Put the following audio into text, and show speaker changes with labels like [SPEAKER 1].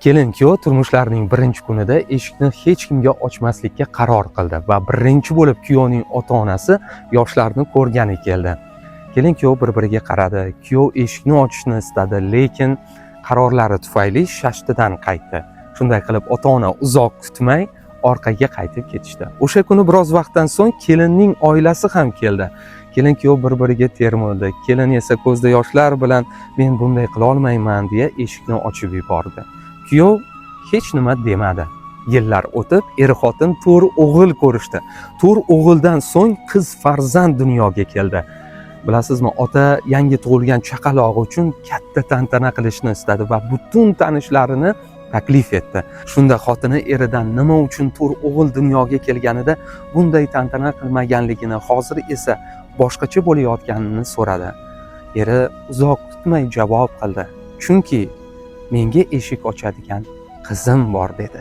[SPEAKER 1] Kelin kuyov turmushlarining birinchi kunida eshikni hech kimga ochmaslikka qaror qildi va birinchi bo'lib kuyovning ota onasi yoshlarni ko'rgani keldi. Kelin kuyov bir biriga qaradi. Kuyov eshikni ochishni istadi, lekin qarorlari tufayli shashtidan qaytdi. Shunday qilib ota ona uzoq kutmay orqaga qaytib ketishdi. O'sha kuni biroz vaqtdan so'ng kelinning oilasi ham keldi. Kelin kuyov bir biriga termildi. Kelin esa ko'zda yoshlar bilan "Men bunday qila olmayman", deya eshikni ochib yubordi. Kuyov hech nima demadi. Yillar o'tib er xotin to'rt o'g'il ko'rishdi. To'rt o'g'ildan so'ng qiz farzand dunyoga keldi. Bilasizmi, ota yangi tug'ilgan chaqalog'i uchun katta tantana qilishni istadi va butun tanishlarini taklif etdi. Shunda xotini eridan nima uchun to'rt o'g'il dunyoga kelganida bunday tantana qilmaganligini, hozir esa boshqacha bo'layotganini so'radi. Eri uzoq kutmay javob qildi: "Chunki menga eshik ochadigan qizim bor", dedi.